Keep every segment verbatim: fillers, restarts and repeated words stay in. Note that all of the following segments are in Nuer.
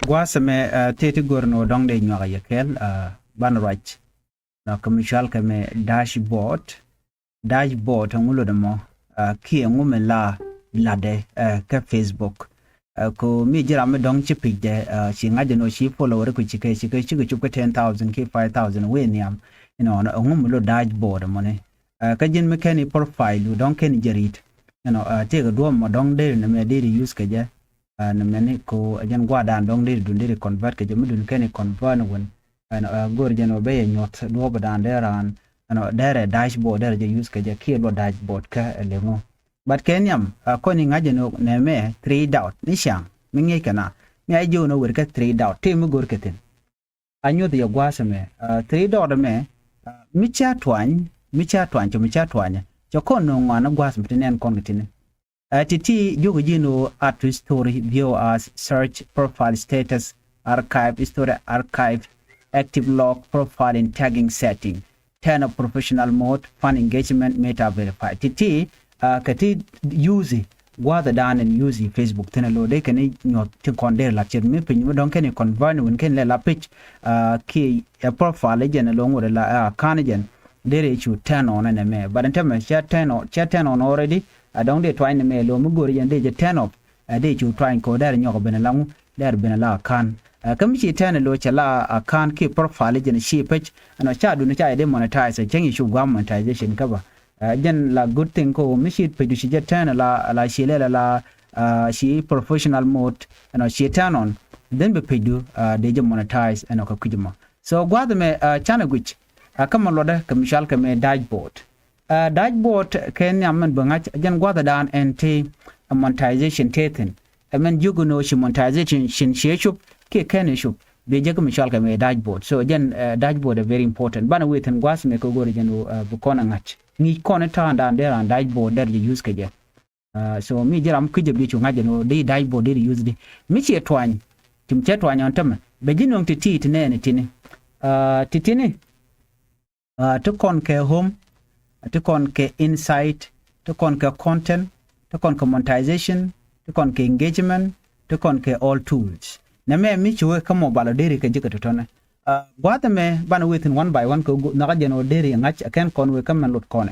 Gua̱a̱th ɛmɛ, ah, tëë ti go̱r ni wä dɔ̱ŋ dee nyuak a yɛ kɛɛl, ah, banɛ ruac. Nɔ kɛ mi cɔal kɛ mɛ dashboard. Dashboard ɛŋu lot ɛmɔ, ah, kiɛ ɛŋu mi la latdɛ, ah, kä Facebook. Ah, ko mi ji̱ ram mi dɔ̱ŋ ci page dɛ, ah, ci ŋa̱c ɛn ɔ ci follower ku ci kɛ, ci kɛ, ci kɛ cop kä ten thousand ki five thousand wee nhiam. Inɔ, ɛŋu mi lot dashboard ɛmɔni. Ah, kä ji̱n mi kɛn i̱ profile du dɔ̱ŋ kɛn i̱ jɛ ri̱t. Inɔ, ah, tëëkɛ duɔ̱ɔ̱p mɔ dɔ̱ŋ deri nɛmɛ deri use kɛ jɛ. Ah, nɛmɛ ni ko ɛ jɛn gua̱a̱dan dɔ̱ŋ deri dun deri convert kɛ jɛ mi dun kɛn i̱ convert ni wun. Ɛn, ah, go̱r jɛn ɔ bɛ yɛ nyuɔth duɔ̱ɔ̱p dan dee raan. Ɛn, ah, derɛ dashboard derɛ jɛ use kɛ jɛ kiɛ luɔ dashboard kä ɛ leŋo. But kɛ nhiam, ah, kɔn i̱ ŋa̱c jɛn ɔ nɛmɛ three dot ni ciaŋ mi ŋi̱i̱c kɛ na. Mi a ji̱ wun ɔ wer kä three dot ti mi go̱r kɛ thi̱n. A nyuɔth yɛ gua̱a̱th ɛmɛ, ah, three dot ɛmɛ, ah, mi ca tuany, mi ca tuany, cɛ mi ca tuany. Cɛ kɔn no̱o̱ŋ ŋɔaani gua̱a̱th mi ti nɛn kɔn kɛ tini. Ah, ti ti jiök ji̱n ɣöö add to story, view as, search, profile status, archive, story archive, active log, profile and tagging setting, turn off professional mode, fan engagement, meta verify. Ti ti, ah, kɛ ti use gua̱a̱th dan in use Facebook thin a lo̱ dee kɛn i̱ nyuɔth ti kɔn dee la ciet mi piny mi dɔ̱ŋ kɛn i̱ convert ni wun kɛn lɛ la page, ah, kiɛ ɛ profile jɛn a lo̱ ŋot la, ah, account jɛn dee rɛ cu turn on ɛn ɛmɛ. But ɛn tɛmɛ cɛ turn on, cɛ turn on already. A dɔ̱ŋ dee tuany ni mɛ lo̱ mi go̱r jɛn dee jɛ turn off. Ɛ dee cu tuany kɛ wä dee rɛ nyɔk ben a la ŋu, dee rɛ ben a la account. Ɛ kä mi ci turn lo̱ cɛ la account kiɛ profile jɛn ci page. Ɛn ɔ ca duni ca yɛ dee monetize, cäŋ i̱ cu gua̱a̱m monetization kä bä. Ɛ jɛn la good thing ko mi ci page du ci jɛ turn la, la ci lɛ la, la, ah, ci professional mode, ɛn ɔ ci turn on. Then bi page du, ah, dee jɛ monetize ɛn ɔ kɛ kui̱c mɔ. So gua̱a̱th mɛ, ah, canɛ guic, ah, kä mɛ luɔtdɛ kɛ mi cɔal kɛ mɛ dashboard. Ah, dashboard kɛ nhiam mɛn bi ŋa̱c jɛn gua̱a̱th dan ɛn ti, ah, monetization tëë thi̱n. Ɛ mɛn jiök ni ɣöö ci monetization cin ciɛ cop kiɛ kɛn i̱ cop. Bi jɛ kä mi cɔal kɛ mɛ dashboard. So jɛn, eh, dashboard ɛ very important. Banɛ wee thi̱n gua̱a̱th mɛ kɛ go̱r jɛn ɣöö, eh, bi kɔn ɛ ŋa̱c. Ŋi̱i̱c kɔn i̱ ta̱a̱ dan dee raan dashboard dɛr jɛ use kɛ jɛ. Ah, so mi ji̱ ram kui̱c jɛ bi cu ŋa̱c jɛn ɣöö di dashboard di use di. Mi ciɛ tuany. Tim cɛ tuany ɔn tämɛ. Bɛ ji̱ nöŋ ti ti ti nɛɛni tini. Ah, ti tini. Ah, ti kɔn kɛ home, ti kɔn kɛ insight, ti kɔn kɛ content, ti kɔn kɛ monetization, ti kɔn kɛ engagement, ti kɔn kɛ all tools. Nɛmɛ mi ci wee kä mobile deri kɛ ji̱ kɛ tɔtɔnɛ. Ah, gua̱a̱th ɛmɛ banɛ wee thi̱n one by one kɛ nhɔkä jɛn ɣöö deri ŋa̱c ɛ kɛn kɔn wee kä mɛn lot kɔnɛ.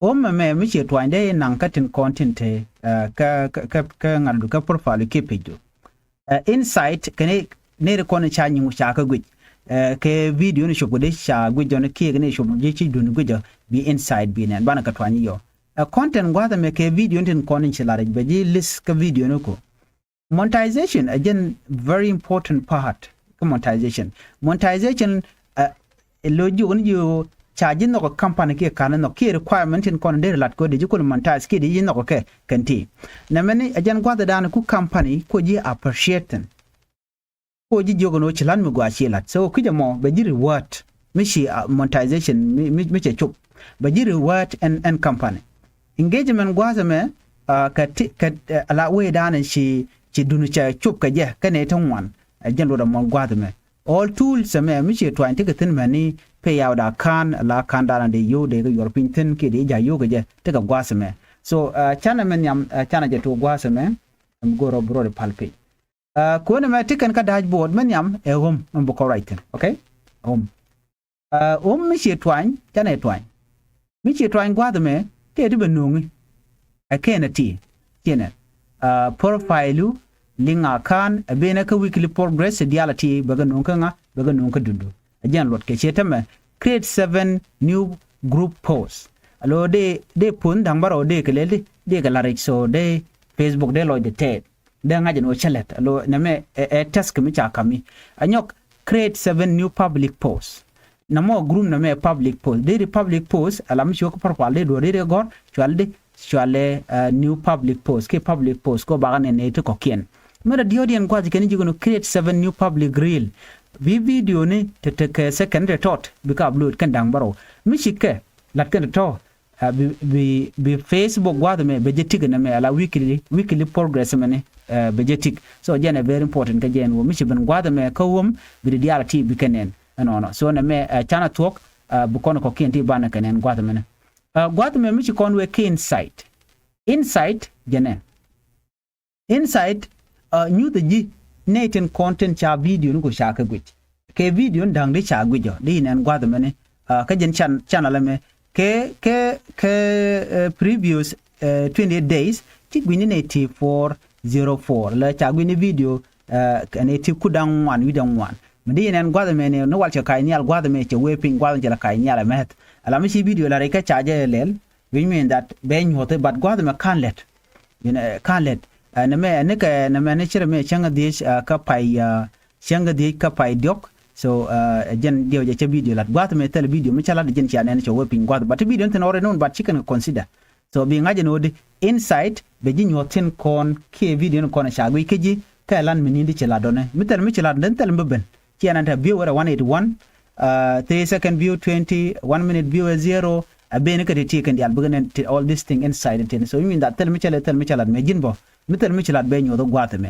Home ɛmɛ mi ciɛ tuany dee naŋ kä tin kɔn tin te, ah, kä, kä, kä, kä ŋa̱tdu kä profile kiɛ page du. Ɛ, insight kɛn neri kɔn ca nyiŋ ca kä guic. Ɛ, kɛ video ni cop kɛ dee ca guic jɔn kiɛ kɛ ni cop ji̱ ci dun guic jɔ bi insight bi nɛn banɛ kɛ tuany yɔ. Ɛ, content gua̱th ɛmɛ kɛ video ni tin kɔn in ci lar bɛ ji̱ list kä video ni ko. Monetization ɛ jɛn very important part kä monetization. Monetization, ɛ, ɛ lo̱ jiök ni ji̱ ca ji̱ nhɔk company kiɛ ka̱n nhɔk kiɛ requirement tin kɔn dee lat kɛ dee ji̱ kul monetize kiɛ dee ji̱ nhɔk kɛ kɛn ti. Nɛmɛni ɛ jɛn gua̱th dan ku company ku ji̱ appreciate thin. Ku ji̱ jiök ni wä ci lat mi gɔaa ci lat. So kui̱c ɛmɔ bɛ ji̱ reward mi ci, ah, monetization mi, mi, mi cɛ cop. Bɛ ji̱ reward ɛn, ɛn company. Engagement gua̱th ɛmɛ, ah, kɛ ti, kɛ, eh, ala wee dan ci, ci duni cɛ cop kɛ jɛ kɛ nɛ ti ŋuan. Ɛ jɛn luɔt ɛmɔ gua̱th ɛmɛ. All tools ɛmɛ mi ci tuany ti kɛ thi̱n mɛni pay out account, la account dan dee yio̱w dee kɛ yuɔr piny thi̱n kiɛ dee ja̱ yio̱w kɛ jɛ ti kɛ gua̱th ɛmɛ. So, ah, canɛ mɛ nhiam, ah, canɛ jɛ tuɔk gua̱th ɛmɛ. Ɛm go̱r ɔ bi rɔ di pal piny. Ah, kuɔn ɛmɛ ti kɛn kä dashboard mɛ nhiam ɛ home mɛ bi kɔ ruac thi̱n. Okay? Home. Ah, home mi ci tuany, canɛ tuany. Mi ci tuany gua̱th ɛmɛ tëë ti bɛ no̱o̱ŋi. Ɛ kɛn ɛ ti. Ciɛnɛ. Ah, profile, link account, ɛ benɛ kä weekly progress, diaal ɛ ti bɛ kɛ no̱o̱ŋ kä ŋa, bɛ kɛ no̱o̱ŋ kä dundu. Ɛ jɛn luɔt kɛ ciɛ tämɛ create seven new group posts. Alo dee, dee post da̱ŋ bärɔw dee kɛ lɛl di, dee kɛ la̱r i̱c so dee Facebook dee lɔcdɛ tɛɛt. Dee ŋa̱c ɛn ɣöö cä lät alo nɛmɛ ɛ, ɛ tɛth kɛ mi ca ka̱m i̱. Anyɔk create seven new public posts. Nɛmɔ group nɛmɛ public post. Deri public post ala mi ci wä kä profile dee duɔ̱ɔ̱r deri gɔ̱r cual di cualɛ, eh, new public post kiɛ public post kɛ ɣöö bakɛ nɛn nɛy ti kɔ̱kiɛn. Mɛrɛ diɔ̱ɔ̱diɛn gua̱th kɛn ji̱ kɛn create seven new public reel. Bi video ni te te kɛ second te tɔt bikɛ upload kɛn da̱ŋ bärɔw. Mi ci kɛ lat kɛn te tɔ̱, ah, bi, bi, bi Facebook gua̱a̱th ɛmɛ bɛ jɛ tik nɛmɛ ala weekly, weekly progress ɛmɛni, eh, bɛ jɛ tik. So jɛn ɛ very important kä jɛn wä mi ci ben gua̱a̱th ɛmɛ kä wä mi bi di diaal a ti bikɛ nɛn ɛnɔnɔ. So nɛmɛ, eh, canɛ thuɔ̱k, ah, bi kɔn kɔ̱kiɛn ti banɛ kɛ nɛn gua̱a̱th ɛmɛni. Ah, gua̱a̱th ɛmɛ mi ci kɔn wee kä insight. Insight jɛnɛ. Insight, ah, nyuthɛ ji̱ Nɛy tin kɔn tin ca video ni ku ca kɛ guic. Kɛ video ni da̱ŋ di ca guic ɔ di nɛn gua̱th mɛni. Kä jɛn channel ɛmɛ kɛ kɛ kɛ previous twenty eight days ti guic ni nɛy ti four zero four lɛ ca guic ni video. Nɛy ti ku da̱ŋ ŋuan wi̱c da̱ŋ ŋuan. Mi di nɛn gua̱th mɛni ni wal cɛ ka̱c nhial gua̱th mɛ cɛ wee piny gua̱th cɛ lɛ ka̱c nhial ɛmɛth. Ala mi ci video la rɛy kä ca jɛ lɛl. Which mean that bɛ nyuɔth but gua̱th mɛ ka̱n lɛt. Ka̱n lɛt. Nɛ mɛ ni kɛ nɛ mɛ ni cirɛ mɛ cäŋ dhiec kä pay cäŋ dhiec kä pay diɔk. So jɛn diɛw jɛ cä video lat gua̱th mɛ thil video mi cä lat jɛn cia nɛn cɛ wee piny gua̱th but video ni thin ɔrɛ nun but ci kɛn kɛ consider. So bi ŋa̱c ɛn ɣöö di insight bɛ ji̱ nyuɔ̱th thin kɔn kiɛ video ni kɔn ca guic kä ji̱ kɛ lan mi ni̱n di ci lat dɔnɛ mi thil mi ci lat dɔnɛ thil mi ben. Ciɛ nan te view wɛrɛ one eighty one, three second view twenty, one minute view ɛ zero. A ben kä ti ti kɛn dial bikɛ nɛn ti all this thing insight in tin so you mean that thil mi cɛ lɛ thil mi cɛ lat mɛ ji̱n bɔ mi thil mi ci lat bɛ nyuɔth gua̱th mɛ.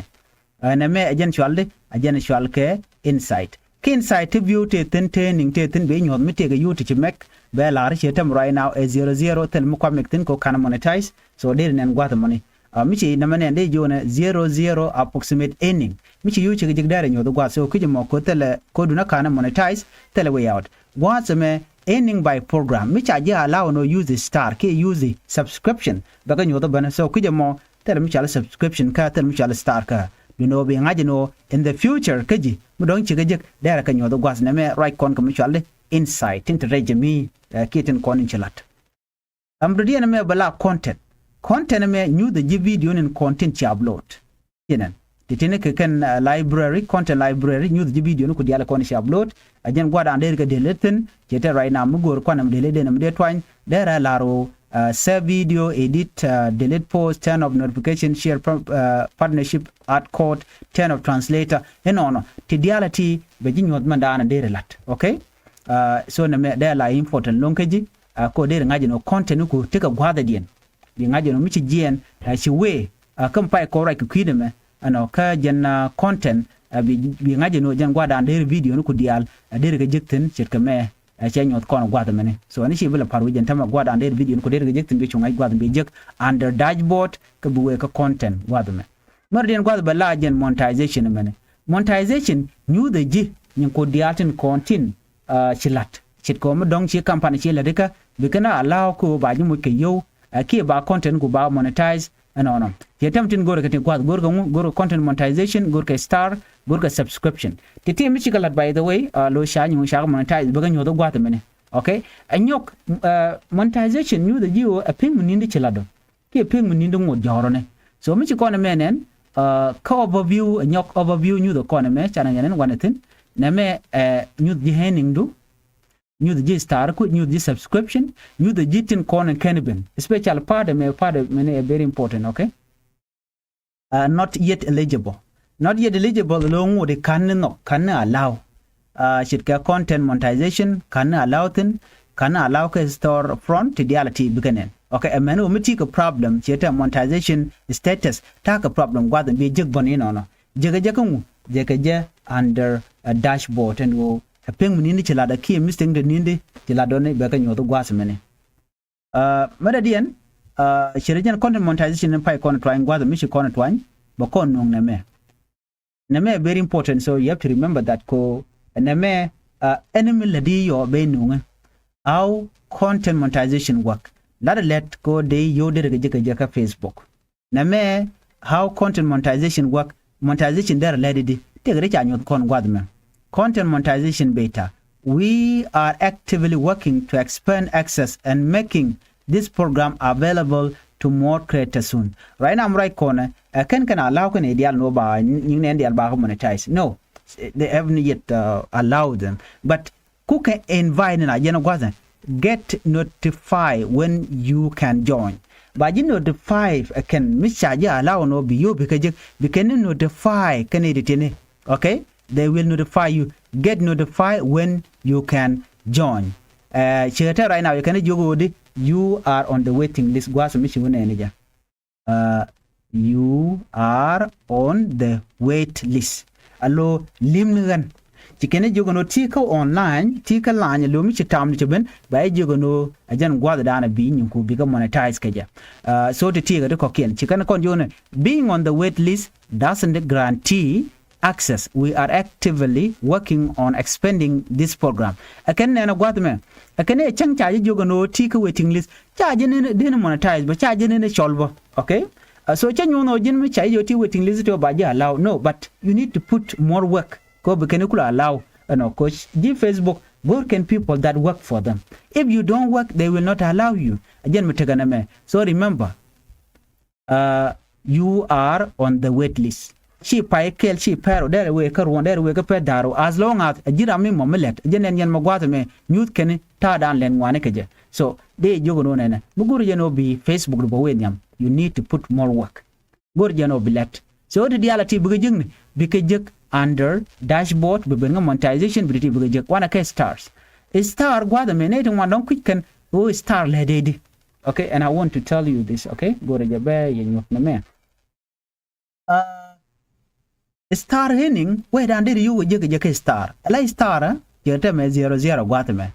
Nɛ mɛ a jɛn cual di a jɛn cual kɛ insight. Kɛ insight ti view ti thin ti niŋ ti thin bɛ nyuɔth mi ti kɛ yuu ti ci mɛk bɛ lar ci tem right now ɛ zero zero thil mi kua mɛk thin ko kan monetize. So deri nɛn gua̱th mɔni. Mi ci nɛmɛ nɛn dee jiɔnɛ zero zero approximate earning. Mi ci yo̱o̱ cik ji̱k dɛrɛ nyuɔth gua̱th so kici mɔ ko thilɛ ko duna kanɛ monetize. Thilɛ way out gua̱th mɛ earning by program mi ca ji̱ allow no use star kiɛ use subscription. Bɛ kɛ nyuɔth bɛn so kici mɔ thilɛ mi cɔal subscription kä thilɛ mi cɔal star kä. Duni wä bi ŋa̱c ni wä in the future kä ji̱ mi dɔ̱ŋ cik ji̱k dɛrɛ kɛ nyuɔth gua̱th nɛmɛ ruac kɔn kɛ mi cɔal di insight tin te rɛc jɛ mi kiɛ tin kɔn in ci lat. Ɛm dɔ̱diɛn ɛmɛ bɛ la content. Content ɛmɛ nyuthɛ ji̱ video ni kɔn tin ci upload. Cinɛn ti tini kɛ kɛn library content library nyuthɛ ji̱ video ni ku diaal kɔn ci upload. Ɛ jɛn gua̱dan deri kɛ delete thin ci te right now mi go̱o̱r kuan ɛm delete den ɛm dee tuany derɛ lar ɣöö save video, edit, delete post, turn off notification, share partnership, add code, turn off translator. Inɔnɔ ti diaal ti bɛ ji̱ nyuɔth mɛn daanɛ deri lat. Okay. So nɛmɛ dee la important loŋ kä ji̱. Ko deri ŋa̱c ɛn ɣöö content ku tekɛ gua̱a̱thɛ diɛn. Bi ŋa̱c ɛn ɣöö mi ci jiɛɛn ci wee kä mi pay kɔn ruac kɛ kui̱dɛ mɛ ɛnɔ kä jɛn content. Bi ŋa̱c ɛn ɣöö jɛn gua̱dan deri video ni ku diaal deri kɛ ji̱k thi̱n ce̱tkɛ mɛ. Cɛ nyuɔth kɔn gua̱th mɛni so ɛn ci bi lɛ pa̱r wi̱c jɛn tämɛ gua̱dan deri video ni ku deri kɛ ji̱k thi̱n bi cu ŋa̱c gua̱th bi ji̱k under dashboard kä bi wee kä content gua̱th mɛ. Mär diɛn gua̱th bɛ la jɛn monetization mɛni. Monetization nyuthɛ ji̱ nyin ku diaal tin kɔn tin ci la̱t ce̱tkɛ mi dɔ̱ŋ ci company ci la̱t ikä bi kɛn a allow kä ba ji̱ moc kɛ yio̱w. Kiɛ ba content ku ba monetize. Ɛnɔnɔ ciɛ tɛm tin go̱rkɛ ti gua̱th go̱rkɛ ŋu go̱rkɛ content monetization go̱rkɛ star go̱rkɛ subscription. Ti ti mi cikɛ la̱t by the way lo ca nyin ca monetize bikɛ nyuɔth gua̱th mɛni. Okay. Ɛ nyɔk monetization nyuthɛ ji̱ ɣöö ɛ pi̱ŋ mi ni̱n di ci la̱t dɔ̱ŋ. Kiɛ pi̱ŋ mi ni̱n di ŋot jɔ̱ɔ̱rɔnɛ. So mi ci kɔn ɛmɛ nɛn kä overview ɛ nyɔk overview nyuthɛ kɔn ɛmɛ canɛ ŋɛn ɛn wanɛ thi̱n. Nɛmɛ ɛ nyuth ji̱ earning du. Nyuth ji̱ star ku nyuth ji̱ subscription. Nyuth ji̱ tin kɔn ɛn kɛn ben special part ɛmɛ part ɛmɛ ni ɛ very important. Okay. Not yet eligible. Not yet eligible lo ŋot i̱ ka̱n ni nhɔk ka̱n ni allow. Ce̱tkɛ content monetization ka̱n ni allow thi̱n. Ka̱n ni allow kɛ store front ti diaal ti bikɛ nɛn. Okay. Ɛmɛn ɣöö mi ti kɛ problem ce̱tkɛ monetization status ta̱a̱ kɛ problem gua̱th in bi jek bɔn inɔnɔ. Jekɛ jɛ kä ŋu jekɛ jɛ under dashboard ɛn ɣöö ɛ pi̱ŋ mi ni̱n di ci lat ɛ kiɛ mistake di ni̱n di ci lat dɔni bɛ kɛ nyuɔth gua̱th mɛni. Mɛ dɔ̱diɛn ci ri jɛn content monetization in pay kɔn tuany gua̱th mi ci kɔn tuany bɛ kɔn nuŋ nɛmɛ. Nɛmɛ very important so you have to remember that ko nɛmɛ ɛn mi lɛ di yɔ bɛ nuŋɛ. How content monetization work lat lɛt ko dee yio̱w derɛ kɛ jɛ kɛ jɛ kä Facebook. Nɛmɛ how content monetization work. Monetization derɛ lɛt di tekɛ ri ca nyuɔth kɔn gua̱th mɛ. Content monetization beta we are actively working to expand access and making this program available to more creators soon. Right now I'm right kɔnɛ ɛ kɛn kɛn allow kɛn idial no ba nyin nɛn dial ba kɛ monetize no. They haven't yet allow them but ku kɛ invite ni na jɛn gua̱thɛ get notify when you can join. Ba ji̱ notify ɛ kɛn mi ca ji̱ allow ni wä bi yio̱w bi kä jek bi kɛn ni notify kɛn i̱ ti tini. Okay. They will notify you. Get notify when you can join. Cɛ tɛ right now yɛ kɛn i̱ jiök ɣöödi you are on the waiting list gua̱a̱th mi ci wä nɛɛni jɛ. You are on the wait list. Alo lim ni ɣän ci kɛn jiök ɛn ɣöö ti kä online ti kä lany alo mi ci tam ni ci ben ba jiök ɛn ɣöö ɛ jɛn gua̱th da̱a̱n a bi nyin ku bikɛ monetize kɛ jɛ. So ti ti kɛ ti kɔ̱kiɛn ci kɛn kɔn jiök ɛn ɣöö being on the wait list doesn't guarantee access. We are actively working on expanding this program. Ɛ kɛn nɛn ɛ gua̱th mɛ. Ɛ kɛn ɛ cäŋ ca ji̱ jiök ɛn ɣöö ti kä waiting list. Ca ji̱ ni dee ni monetize bä, ca ji̱ ni cɔl bä. Okay? Uh, so cä nyuɔ̱n ɣöö ji̱n mi ca ji̱ jiök ti waiting list ti ɣöö ba ji̱ allow. No, but you need to put more work. Kɛ ɣöö bi kɛn i̱ kula allow ɛnɔ kɛ ɣöö ji̱ Facebook go̱r kɛn people that work for them. If you don't work, they will not allow you. Ɛ jɛn mi tekɛ nɛmɛ. So remember, uh, you are on the wait list. Ci pay kɛl, ci pɛr ɔ, derɛ wee kä ruɔ̱n, derɛ wee kä pɛr da̱r ɔ. As long as a ji̱ ram mi mɔ mi lɛt, a ji̱n ɛn yɛn mɔ gua̱th ɛmɛ nyuth kɛn ta̱a̱ da̱a̱n lɛn ŋuani kɛ jɛ. So dee jiök ɛn ɣöö nɛnɛ mi go̱r jɛn ɣöö bi Facebook di bä wee nhiam. You need to put more work. Go̱r jɛn ɣöö bi lɛt. So ti diaal a ti bikɛ jiäkni, bikɛ jiäk under dashboard, bi ben ŋä monetization, bi ti ti bikɛ jiäk wanɛ kɛ stars. Star gua̱th ɛmɛ nɛy ti ŋuan dɔ̱ŋ kui̱c kɛn ɣöö star lɛ dee di. Okay, and I want to tell you this, okay? Go̱rɛ jɛ bɛ yɛ nyuɔ̱th nɛmɛ. Uh, star earning wee dan deri yio̱w kɛ jek kɛ jek kɛ star. Ala star, uh, jɛ tɛmɛ zero zero gua̱th ɛmɛ.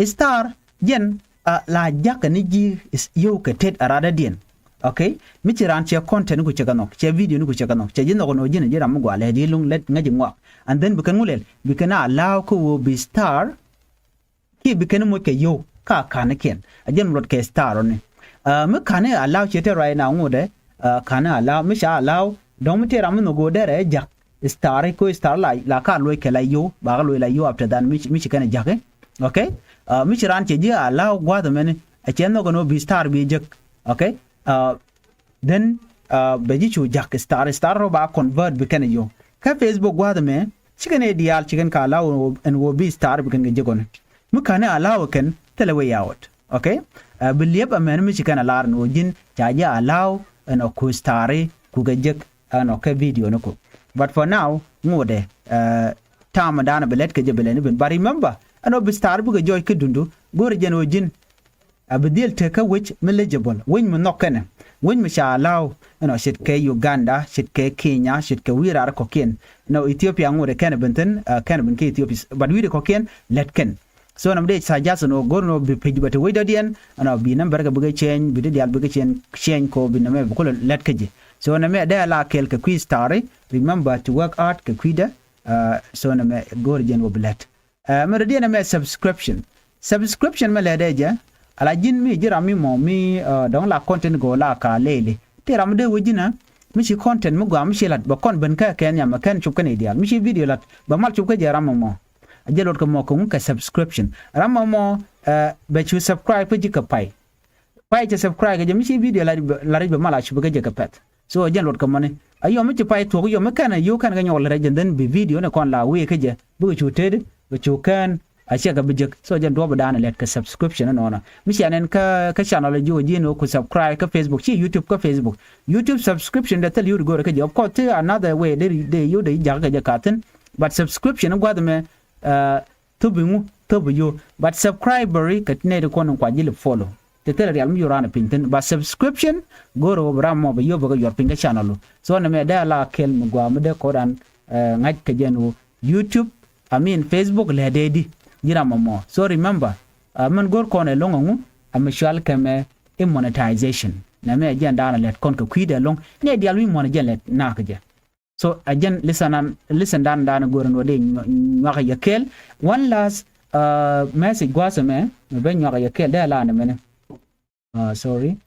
Star jɛn, uh, la jakä ni ji̱ yio̱w kɛ tet a radädiɛn. Okay? Mi ci raan cɛ content ni ku cɛ kɛ nhɔk, cɛ video ni ku cɛ kɛ nhɔk, cɛ ji̱ nhɔk ni wä ji̱n a ji̱ ram mi gua̱a̱ lɛ di luŋ lɛt ŋäc ji̱ ŋuak. And then bi kɛn ŋulɛl, bi kɛn a allow kä wä bi star, kiɛ bi kɛn moc kɛ yio̱w ka ka̱n kiɛn. A jɛn luɔt kɛ star ɔni. Uh, mi ka̱n allow ciɛ te right now ŋut ɛ, uh, ka̱n allow, mi ca allow, dɔ̱ŋ mi tëë ram mi nhɔk go̱o̱r derɛ jak star, ko star la, la ka luɔc kɛ la yio̱w, ba ka luɔc la yio̱w after that, mi ci, mi ci kɛn jak. Okay? Uh, mi ci raan cɛ ji̱ allow gua̱th mɛni, a cɛ nhɔk ɛn ɣöö bi star bi jek. Okay? Uh, then, uh, bɛ ji̱ cu jak star, star rɔ ba convert bi kɛn yio̱w. Kä Facebook gua̱th mɛ, ci kɛn ɛ diaal, ci kɛn ka allow ɛn ɣöö bi star bi kɛn kɛ jek ɔni. Mi ka̱n allow kɛn, thilɛ way out. Okay? Uh, bi liɛp amɛn mi ci kɛn a lar ni wä ji̱n ca ji̱ allow ɛn ɔ ku stari ku kɛ jek ɛn ɔ kɛ video ni ku. But for now, ŋutdɛ, uh, tam dan bi lɛt kɛ jɛ bi lɛt ni bin. But remember, ɛn ɔ bi star bikɛ jɔɔc kä dundu, go̱rɛ jɛn wä ji̱n a bi dhil tekä wec mi legible, wec mi nhɔk kɛnɛ, wec mi ca allow ɛn ɔ ce̱tkɛ Uganda, ce̱tkɛ Kenya, ce̱tkɛ wi̱i̱ raar kɔ̱kiɛn. Ɛn ɔ Ethiopia ŋutdɛ kɛnɛ bin thi̱n, uh, kɛnɛ bin kä Ethiopia. But wi̱i̱dɛ kɔ̱kiɛn lɛt kɛn. So nɛmɛ dee suggestion ɔ go̱r nɔ bi page bɛ te wecdɔ̱diɛn, ɛn ɔ bi nɛmɛ bɛ rɛ kɛ bikɛ change, bi ti diaal bikɛ change, change kɔ bi nɛmɛ bi kulɛ lɛt kä ji̱. So nɛmɛ dee la kɛl kɛ kui̱ stari, remember to work hard kɛ kui̱dɛ. Uh, so nɛmɛ go̱r jɛn wä bi lɛt. Uh, mɛ dɔ̱diɛn nɛmɛ subscription. Subscription mɛ lɛ dee jɛ, ala ji̱n mi ji̱ ram mi mɔ mi, uh, dɔ̱ŋ la content gɔɔ la ka lɛli. Ti ram dee wä ji̱n a, mi ci content mi gɔaa mi ci lat, bɛ kɔn ben kä kɛn yam, kɛn cop kɛn i̱ diaal. Mi ci video lat, bɛ mal cop kä jɛ ram mɔ mɔ. A jɛ luɔt kɛ mɔ kɛ ŋu kɛ subscription. Ram mɔ mɔ, eh, bɛ cu subscribe kä ji̱ kɛ pay. Pay cɛ subscribe kɛ jɛ mi ci video la, la rɛc bɛ mal a cup kɛ jɛ kɛ pɛth. So a jɛ luɔt kɛ mɔni. A yɔm mi ci pay thuɔk yɔm mi kɛn a yio̱w kɛn kɛ nyɔk lɛ rɛc and then bi video ni kɔn la wee kä jɛ. Bikɛ cu tet, bɛ cu kɛn, a cɛ kɛ bi jek. So jɛ duɔp dan lɛt kɛ subscription nɔnɔ. Mi cia nɛn kä, kä channel ji̱ wä ji̱ ni wä ku subscribe kä Facebook, ci YouTube kä Facebook. YouTube subscription dee thil yio̱w di go̱rɛ kä jɛ. Of course, ti another way, dee, dee yio̱w dee jak kɛ jɛ ka thi̱n. But subscription gua̱th mɛ, uh, thop iŋu, thop iyo̱. But subscriber kɛ ti nɛy ti kɔn in kua ji̱ li follow. Ti thilɛ rial mi yo̱ raan piny thi̱n. But subscription, go̱o̱r ɣöö bi ram mɔ bi yo̱ bä kɛ yuɔr piny kä channel. So nɛmɛ dee a la kɛl mi gɔaa mi dee kɔn raan, eh, ŋa̱c kɛ jɛn ɣöö YouTube, I mean Facebook lɛ dee di ji̱ ram mɔ mɔ. So remember, uh, min go̱o̱r kɔn ɛlɔ̱ŋ ɛŋu, a mi cual kɛ mɛ i̱ monetization. Nɛmɛ jɛn daanɔ lɛt kɔn kɛ kui̱dɛ ɛlɔ̱ŋ. Nɛy diaal wi̱i̱ muɔ̱n jɛn lɛt naak kɛ jɛ. So a jɛn listen an, listen dan dan go̱o̱r ɛn wä dee nyuak yɛ kɛɛl. One last, uh, message gua̱a̱th ɛmɛ mi ben nyuak yɛ kɛɛl dee a la ni mɛni. Uh, sorry.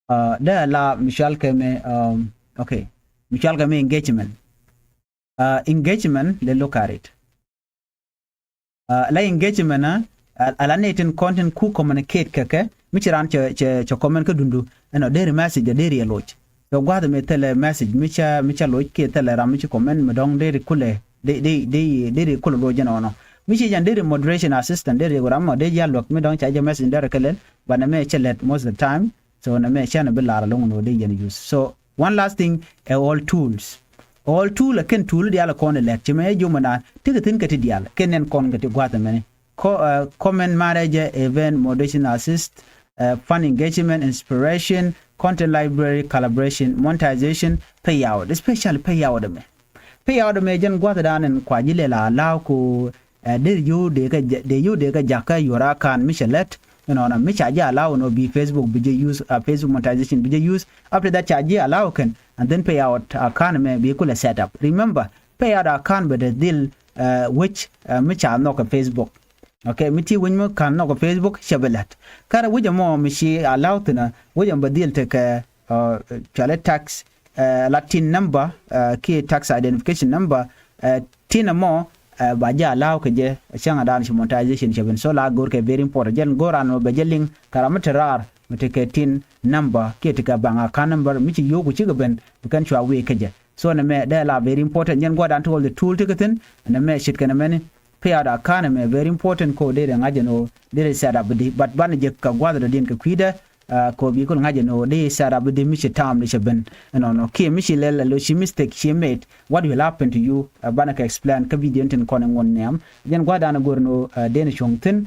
Uh, dee a la mi cual kɛ mɛ, um, okay. Mi cual kɛ mɛ engagement. Uh, engagement, le look at it. Uh, la engagement, uh, a la nɛy tin kɔn tin ku communicate kɛ kɛ, mi ci raan cɛ, cɛ, cɛ comment kä dundu. Ɛnɔ deri message deri ɛ loc. So gua̱th mi thilɛ message mi ca, mi ca loc kiɛ thilɛ ram mi ci comment mi dɔ̱ŋ deri kulɛ, de, de, de, deri kulɛ loc ɛnɔ nɔ. Mi ci jɛn deri moderation assistant deri ram mɔ dee jɛ luäk mi dɔ̱ŋ ca jɛ message deri kɛ lɛl. But nɛmɛ cɛ lɛt most of the time. So nɛmɛ cɛn bi lar ɛlɔ̱ŋ nɔ dee yɛn use. So one last thing, ɛ all tools. All tool ɛ kɛn tool diaal ɛ kɔn ɛ lɛt ci mɛ jomɛ na ti kɛ thi̱n kɛ ti diaal kɛn nɛn kɔn kɛ ti gua̱th ɛmɛni. Co-, uh, comment manager, event, moderation assist, uh, fan engagement, inspiration, content library, collaboration, monetization, payout, especially payout ɛmɛ. Payout ɛmɛ jɛn gua̱th dan ɛn kua ji̱ lɛ la allow ko, eh, dee yio̱w dee kɛ, dee yio̱w dee kɛ jakä yuɔr account mi cɛ lɛt. Ɛnɔnɔ mi ca ji̱ allow nɔ bi Facebook bi jɛ use, uh, Facebook monetization bi jɛ use. After that ca ji̱ allow kɛn, and then payout account mɛ bi kulɛ set up. Remember, payout account bɛ te dhil wec mi ca nhɔk kɛ Facebook. Ok, mi ti wec mi ka̱n nhɔk kɛ Facebook cɛ bi la̱t. Kärɛ wec ɛmɔ mi ci allow thi̱n ɛ wec ɛmɔ bɛ dhil tekɛ cuali tax la tin number kiɛ tax identification number. Tin ɛmɔ ba jɛ allow kɛ jɛ cäŋ a daan ci monetization cɛ ben. So la go̱r kɛ very important, jɛn go̱r an mɔ bɛ jɛ liŋ kɛ ram mi te raar mi tekɛ tin number kiɛ tekɛ bank account number mi ci yio̱o̱k ku cikɛ ben bi kɛn cua wee kä jɛ. So nɛ mɛ dee la very important, jɛn gua̱dan ti all the tool ti kɛ thi̱n. Nɛ mɛ ce̱tkɛ nɛ mɛni payout account ɛmɛ very important ko dee dee ŋa̱c ɛn ɣöö dee dee set up di, but banɛ jɛ kɛ gua̱th dɔ̱diɛn kɛ kui̱dɛ. Ko bi kul ŋa̱c ɛn ɣöö dee set up di mi ci ta̱a̱m di cɛ ben ɛnɔnɔ kiɛ mi ci lɛl ɛ lo ci mistake ci made, what will happen to you? Banɛ kɛ explain kä video ni tin kɔn in ŋuɔ̱n nhiam. Jɛn gua̱dan go̱r ɛn ɣöö dee ni cuɔ̱ŋ thi̱n.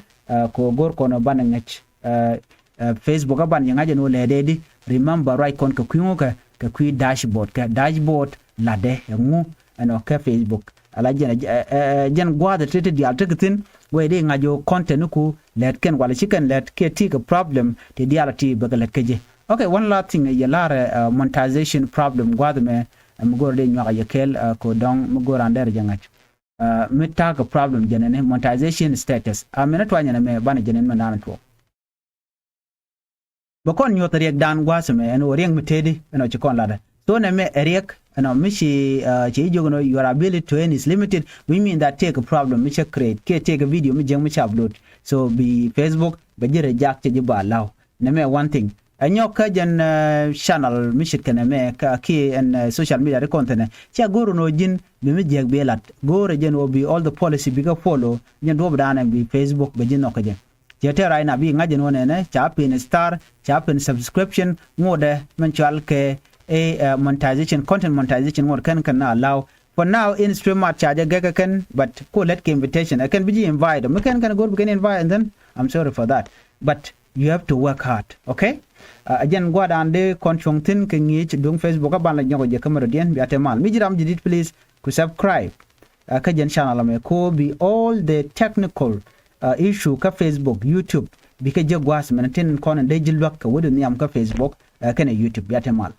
Ko go̱r kɔn ɣöö banɛ ŋäc Facebook a ban jɛ ŋa̱c ɛn ɣöö lɛ dee di. Remember ruac kɔn kɛ kui̱ ŋukɛ kɛ kui̱ dashboard, kɛ dashboard latdɛ ɛŋu ɛnɔ kɛ Facebook. Ala jɛn jɛn gua̱a̱th ti ti diaal ti kɛ thi̱n wee di ŋa̱c ɣöö content ku lɛt kɛn wala ci kɛn lɛt kiɛ ti kɛ problem ti diaal ti bɛ kɛ lɛt kä jɛ. Ok, one last thing yɛ la̱rɛ monetization problem gua̱a̱th mɛ mi go̱r di nyuak a yɛ kɛɛl ko dɔ̱ŋ mi go̱r an dɛr jɛ ŋa̱c mi ta̱a̱ kɛ problem jɛn ɛni monetization status. A mɛn a tuany ɛn ɛmɛ banɛ jɛn ɛn mɛ naan tuɔɔk. Bɛ kɔn nyuɔth riɛkdan gua̱a̱th ɛmɛ ɛn ɣöö riɛk mi tëëdi ɛn ɔ ci kɔn latdɛ. So nɛ mɛ ɛ riɛk ɛn ɔ mi ci ci jiök ɛn ɔ your ability to earn is limited, which mean that tëëkɛ problem mi cä create kiɛ tëëkɛ video mi jiäk mi cä upload. So bi Facebook bɛ ji̱ reject cɛ ji̱ ba allow. Nɛ mɛ one thing ɛ nyɔk kä jɛn channel mi ce̱tkɛ nɛ mɛ kiɛ ɛn social media ri kɔn thi̱nɛ. Cia go̱o̱r ɛn ɣöö ji̱n bi mi jiäk bi lat go̱o̱rɛ jɛn ɣöö bi all the policy bikɛ follow. Jɛn duɔ̱ɔ̱pdan ɛn bi Facebook bɛ ji̱ nhɔk kä jɛ. Ciɛ tɛr right now bi ŋa̱c ɛn ɣöö nɛnɛ ca pin star, ca pin subscription, ŋotdɛ mɛn cɔal kɛ ɛ monetization, content monetization ŋot kɛn kɛn na allow. For now in stream mat ca jɛ gɛk ɛ kɛn, but ko lɛt kɛ invitation ɛ kɛn bi ji̱ invite mi kɛn kɛn go̱r bi kɛn invite, and then I'm sorry for that, but you have to work hard. Ok. A jɛn gua̱dan dee kɔn cuɔ̱ŋ thi̱n kɛ ŋi̱i̱c duŋ Facebook a ban la nyɔk jɛ kä mɛ rɔ̱diɛn bia te mal mi ji̱ ram ji̱ dit please ku subscribe. Kä jɛn channel amɛ ko bi all the technical issue kä Facebook, YouTube bikɛ jiäk gua̱a̱th mɛn tin kɔn in dee ji̱ luäk kɛ wä di nhiam kä Facebook kɛnɛ YouTube bia te mal.